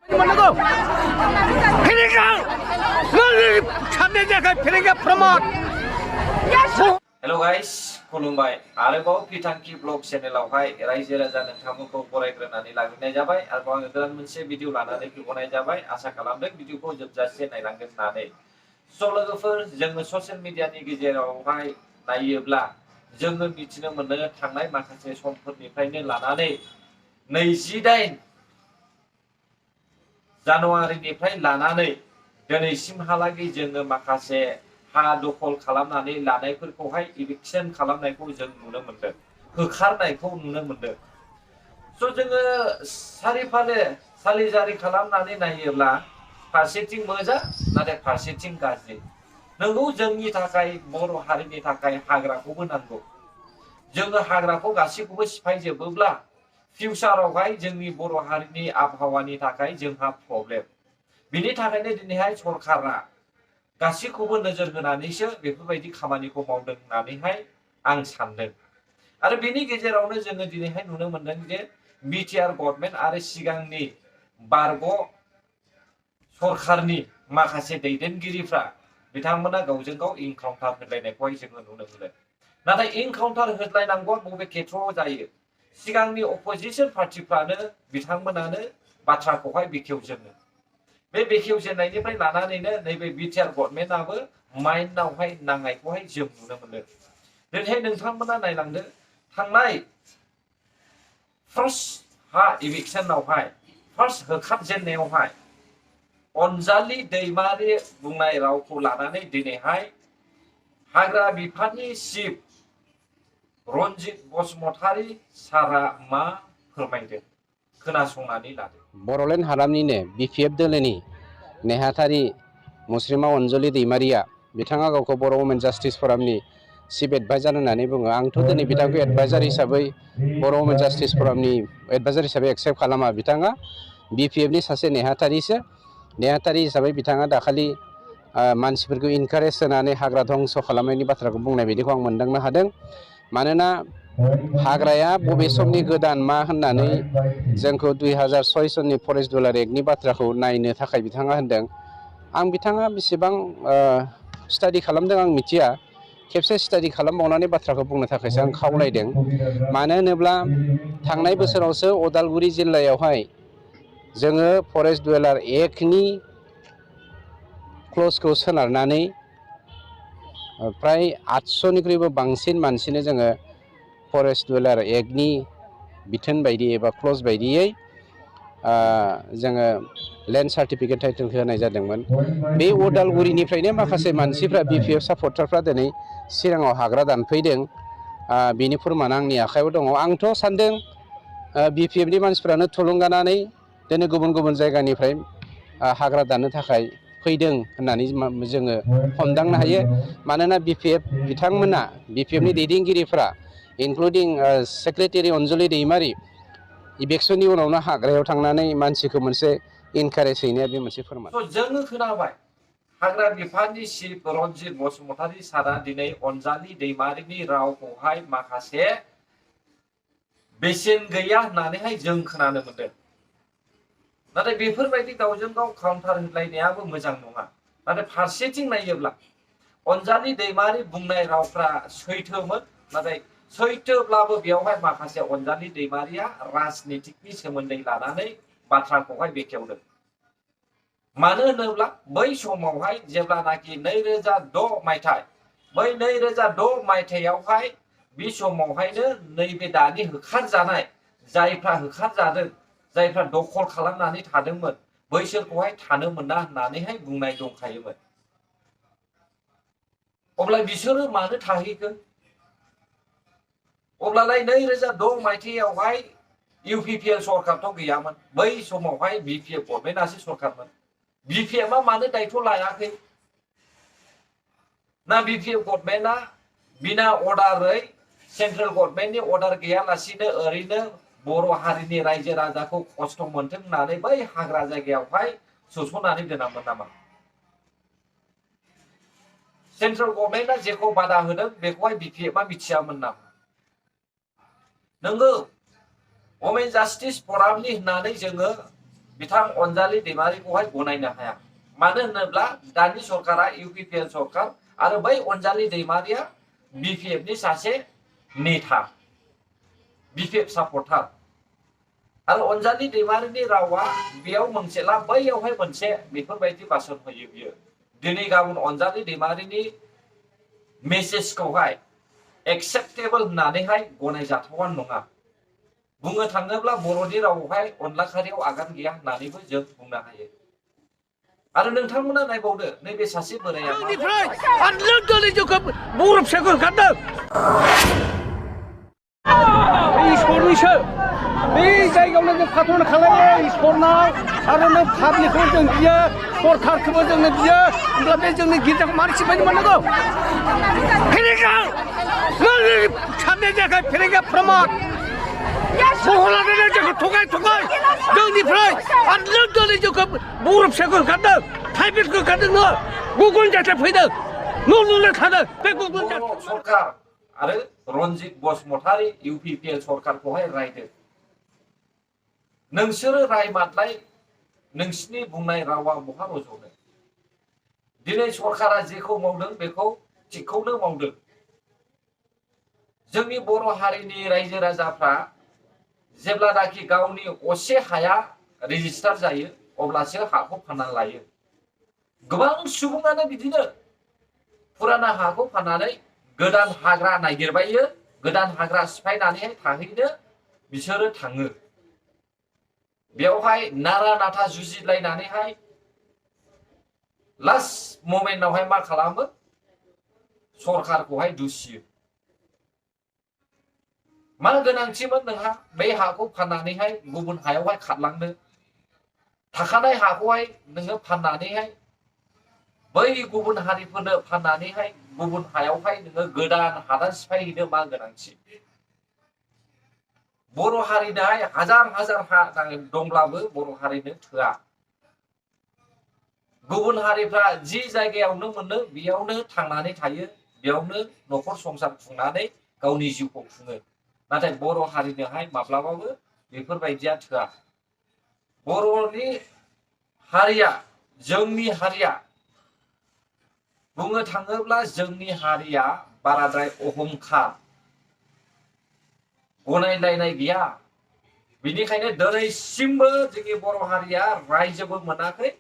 Hello guys, खुलुमबाय आरोबाव पिटांकि blog चेनेलावहाय रायजो राजा नोंथांमोनखौ बरायग्रोनानै लाग्रोनाय जाबाय आरोबाव आङो गोदान मोनसे भिडिअ लानानै फैबावनाय जाबाय आसा खालामदों भिडिअखौ जोबजासे नायलांगोन होननानै स' लोगोफोर जोङो ससियेल मिडियानि गेजेरावहाय नायोब्ला जोङो मिथिनो मोननो थांनाय माखासे समफोरनिफ्रायनो लानानै 28 जानुवारिनिफ्राय लानानै दिनैसिमहालागै जोङो माखासे हा दखल खालामनानै लानायफोरखौहाय इभिक्सन खालामनायखौ जों नुनो मोनदों होखारनायखौ नुनो मोनदों स' जोङो सारिफाले सालिजारि खालामनानै नायोब्ला फारसेथिं मोजां नाथाय फारसेथिं गाज्रि नंगौ जोंनि थाखाय बर' हारिनि थाखाय हाग्राखौबो नांगौ जोङो हाग्राखौ गासैखौबो सिफायजोबोब्ला फिउचारावहाय जोंनि बर' हारिनि आबहावानि थाखाय जोंहा प्रब्लेम बिनि थाखायनो दिनैहाय सरकारा गासैखौबो नोजोर होनानैसो बेफोरबायदि खामानिखौ मावदों होननानैहाय आं सानदों आरो बेनि गेजेरावनो जोङो दिनैहाय नुनो मोनदों जे बिटिआर गभर्नमेन्ट आरो सिगांनि बारग' सरकारनि माखासे दैदेनगिरिफ्रा बिथांमोना गावजों गाव इनकाउन्टार होलायनायखौहाय जोङो नुनो मोनो नाथाय इनकाउन्टार होलायनांगौआ बबे खेथ्रआव जायो सिगांनि अपोजिशन पार्टिफ्रानो बिथांमोनानो बाथ्राखौहाय बेखेवजेनो बे बेखेवजेननायनिफ्राय लानानैनो नैबे बिटिआर गभर्नमेन्टआबो माइन्डआवहाय नांनायखौहाय जों नुनो मोनो दिनैहाय नोंथांमोना नायलांदो थांनाय फार्स्ट हा इभिक्सनावहाय फार्स्ट होखारजेननायावहाय अनजालि दैमारि बुंनाय रावखौ लानानै दिनैहाय हाग्रा बिफाननि चिफ रनजित बसुमतारी सारा मा फोरमायदों खोनासंनानै लादो बर'लेण्ड हालामनिनो बिपिएफ दोलोनि नेहाथारि मुस्रिमा अनजलि दैमारिया बिथाङा गावखौ बर' वुमेन जास्टिस फरामनि चिफ एडभाइजार होननानै बुङो आंथ' दिनै बिथांखौ एडभाइजार हिसाबै बर' वुमेन जास्टिस फरामनि एडभाइजार हिसाबै एक्सेप्ट खालामा बिथाङा बिपिएफनि सासे नेहाथारि हिसाबै बिथाङा दाखालि मानसिफोरखौ इनकारेज होनानै हाग्रा धंस खालामनायनि बाथ्राखौ बुंनाय बायदिखौ आं मोनदांनो हादों मानोना हाग्राया बबे समनि गोदान मा होननानै जोंखौ 2006 सननि फरेस्ट डलार एक्टनि बाथ्राखौ नायनो थाखाय बिथाङा होनदों आं बिथाङा बेसेबां स्टाडि खालामदों आं मिथिया खेबसे स्टाडि खालामबावनानै बाथ्राखौ बुंनो थाखायसो आं खावलायदों मानो होनोब्ला थांनाय बोसोरावसो उदालगुरि जिल्लायावहाय जोङो फरेस्ट डवेलार एक्टनि क्लजखौ सोनारनानै फ्राय 800निख्रुइबो बांसिन मानसिनो जोङो फरेस्ट डवेलार एक्टनि बिथोन बायदि एबा क्लज बायदियै जोङो लेन्ड सार्टिफिकेट टाइटेल होनाय जादोंमोन बे उदालगुरिनिफ्रायनो माखासे मानसिफ्रा बिपिएफ सापर्टारफ्रा दिनै चिराङाव हाग्रा दानफैदों बिनि फोरमान आंनि आखायाव दङ आंथ' सानदों बिपिएफनि मानसिफ्रानो थुलुंगानानै दिनै गुबुन गुबुन जायगानिफ्राय हाग्रा दाननो थाखाय फैदों होननानै जोङो हमदांनो हायो मानोना बिथांमोना बिपिएफनि दैदेनगिरिफ्रा इनक्लुडिं सेक्रेटारि अनजलि दैमारि इभेक्सननि उनावनो हाग्रायाव थांनानै मानसिखौ मोनसे इनकारेज हैनाया बे मोनसे फोरमान जोङो खोनाबाय हाग्रा बिफाननि चिफ रनजित बसुमतारी सारा दिनै अनजालि दैमारिनि रावखौहाय माखासे बेसेन गैया होननानैहाय जों खोनानो मोनदों नाथाय बेफोरबायदि गावजों गाव काउन्टार होलायनायाबो मोजां नङा नाथाय फारसेथिं नायोब्ला अनजालि दैमारि बुंनाय रावफ्रा सैथोमोन नाथाय सैथोब्लाबो बेयावहाय माखासे अनजालि दैमारिया राजनितिकनि सोमोन्दै लानानै बाथ्राखौहाय बेखेवदों मानो होनोब्ला बै समावहाय जेब्लानाखि 2006 मायथाइ बै 2006 मायथाइयावहाय बे समावहायनो नैबे दानि होखारजानाय जायफ्रा होखारजादों जायफ्रा दखल खालामनानै थादोंमोन बैसोरखौहाय थानो मोना होननानैहाय बुंनाय दंखायोमोन अब्ला बिसोरो मानो थाहैखो अब्लालाय 2006 मायथाइयावहाय इउपिपिएल सरकारथ' गैयामोन बै समावहाय बिपिएफ गभर्नमेन्टआसो सरकारमोन बिपिएफआ मानो दायथ' लायाखै ना बिपिएफ गभर्नमेन्टआ बिना अर्डारै सेन्ट्रेल गभर्नमेन्टनि अर्डार गैयालासिनो ओरैनो बर' हारिनि रायजो राजाखौ खस्थ' मोनथों होननानै बै हाग्रा जायगायावहाय सोस'नानै दोनामोन नामा सेन्ट्रेल गभर्नमेन्टआ जेखौ बादा होदों बेखौहाय बिपिएफआ मिथियामोन नामा नंगौ वुमेन जास्टिस फरामनि होननानै जोङो बिथां अनजालि दैमारिखौहाय गनायनो हाया। मानो होनोब्ला दानि सरकारा इउपिपिएल सरकार आरो बै अनजालि दैमारिया बिपिएफनि सासे नेता, बिपिएफ सापर्टार। आरो अनजालि दैमारिनि रावा बेयाव मोनसेला बैयावहाय मोनसे बेफोरबायदि भाषण होयो बियो। दिनै गाबोन अनजालि दैमारिनि मेसेजखौहाय एक्सेप्टेबल होननानैहाय गनायजाथावा नङा। बुंनो थाङोब्ला बर'नि रावावहाय अनला खारियाव आगान गैया होननानैबो जों बुंनो हायो। आरो नोंथांमोना नायबावदो नैबे सासे बोराया बर' फिसाखौ होखारदों इसोरनिसो बे जायगायावनो जों फाथन खालामो इसोरनाव आरो नों पाब्लिकखौ जों बियो सरकारखौबो जोंनो बियो होमब्ला बे जोंनि गिर्जाखौ मारै सिफायनो मोननांगौ फेरेंगा साननाय जायाखै फेरेंगा प्रमाद महलानो जोंखौ थगाय जोंनिफ्राय आरो नों दिनै जोंखौ बर' फिसाखौ होखारदों प्राइभेटखौ होखारदों नों गुबुन जाथिया फैदों न' लुनो थादों बे गुबुन सरकार आरो रनजित बसुमतारी इउपिपिएल सरकारखौहाय रायदों। नोंसोरो रायमारलाय नोंसिनि बुंनाय रावा बहा रज'नो? दिनै सरकारा जेखौ मावदों बेखौ थिगखौनो मावदों। जोंनि बर' हारिनि रायजो राजाफ्रा जेब्लानाखि गावनि असे हाया रेजिस्टार जायो अब्लासो हाखौ फानना लायो। गोबां सुबुङानो बिदिनो फुराना हाखौ फाननानै गोदान हाग्रा नागिरबायो, गोदान हाग्रा सिफायनानैहाय थाहैनो बिसोरो थाङो। बेवहाय नारा नाथा जुजिलायनानैहाय लास्ट मोमेन्टआवहाय मा खालामो? सरकारखौहाय दुसियो। मा गोनांथिमोन नोंहा बे हाखौ फाननानैहाय गुबुन हायावहाय खारलांनो? थाखानाय हाखौहाय नोङो फाननानैहाय बै गुबुन हारिफोरनो फाननानैहाय गुबुन हायावहाय नोङो गोदान हादान सिफायहैनो मा गोनांथि? बर' हारिनोहाय हाजार हाजार हा दंब्लाबो बर' हारिनो थोआ। गुबुन हारिफ्रा जि जायगायावनो मोनो बेयावनो थांनानै थायो, बेयावनो न'खर संसार खुंनानै गावनि जिउखौ खुङो। नाथाय बर' हारिनोहाय माब्लाबाबो बेफोरबायदिया थोआ। बर'नि हारिया, जोंनि हारिया बुंनो थाङोब्ला जोंनि हारिया बाराद्राय अहंखार, गनायलायनाय गैया। बिनिखायनो दिनैसिमबो जोंनि बर' हारिया रायजोबो मोनाखै,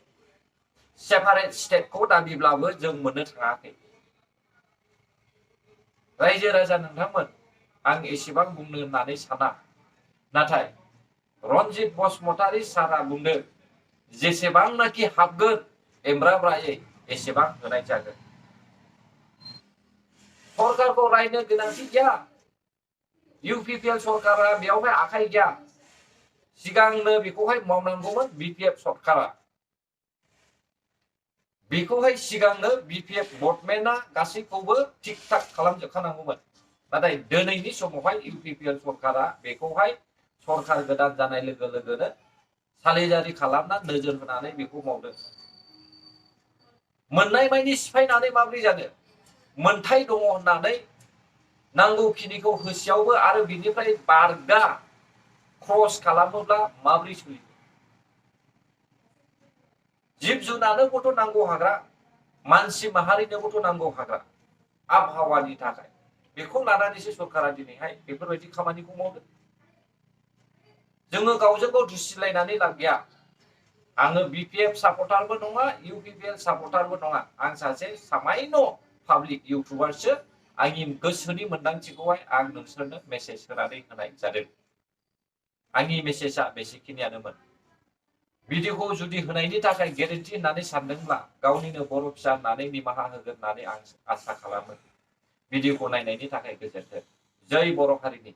सेपारेट स्टेटखौ दाबिब्लाबो जों मोननो थाङाखै। रायजो राजा नोंथांमोन, आं एसेबां बुंनो होननानै साना, नाथाय रनजित बसुमतारी सारआ बुंदों जेसेबांनाखि हाबगोन एमब्राब्रायै एसेबां होनाय जागोन। सरकारखौ रायनो गोनांथि गैया। इउपिपिएल सरकारा बेयावहाय आखाइ गैया। सिगांनो बेखौहाय मावनांगौमोन बिपिएफ सरकारा। बेखौहाय सिगांनो बिपिएफ गभर्नमेन्टआ गासैखौबो थिग थाक खालामजोबखानांगौमोन। नाथाय दिनैनि समावहाय इउपिपिएल सरकारा बेखौहाय सरकार गोदान जानाय लोगो लोगोनो सालिजारि खालामना नोजोर होनानै बेखौ मावदों। मोननाय मानि सिफायनानै माबोरै जानो? मोनथाय दङ होननानै नांगौखिनिखौ होसेयावबो आरो बिनिफ्राय बारगा क्रस खालामोब्ला माबोरै सोलियो? जिब जुनारनोबोथ' नांगौ हाग्रा, मानसि माहारिनोबोथ' नांगौ हाग्रा आबहावानि थाखाय। बेखौ लानानैसो सरकारा दिनैहाय बेफोरबायदि खामानिखौ मावदों। जोङो गावजों गाव दुसिलायनानै लाब गैया। आङो बिपिएफ सापर्टारबो नङा, इउपिपिएल सापर्टारबो नङा। आं सासे सामायन' पाब्लिक इउटुबारसो। आंनि गोसोनि मोन्दांथिखौहाय आं नोंसोरनो मेसेज होनानै होनाय जादों। आंनि मेसेजआ बेसेखिनियानोमोन। भिडिअखौ जुदि होनायनि थाखाय गेरेन्टि होननानै सानदोंब्ला गावनिनो बर' फिसा होननानै निमाहा होगोन होननानै आं आसा खालामो। भिडिअखौ नायनायनि थाखाय गोजोन्थों। जै बर' हारिनि।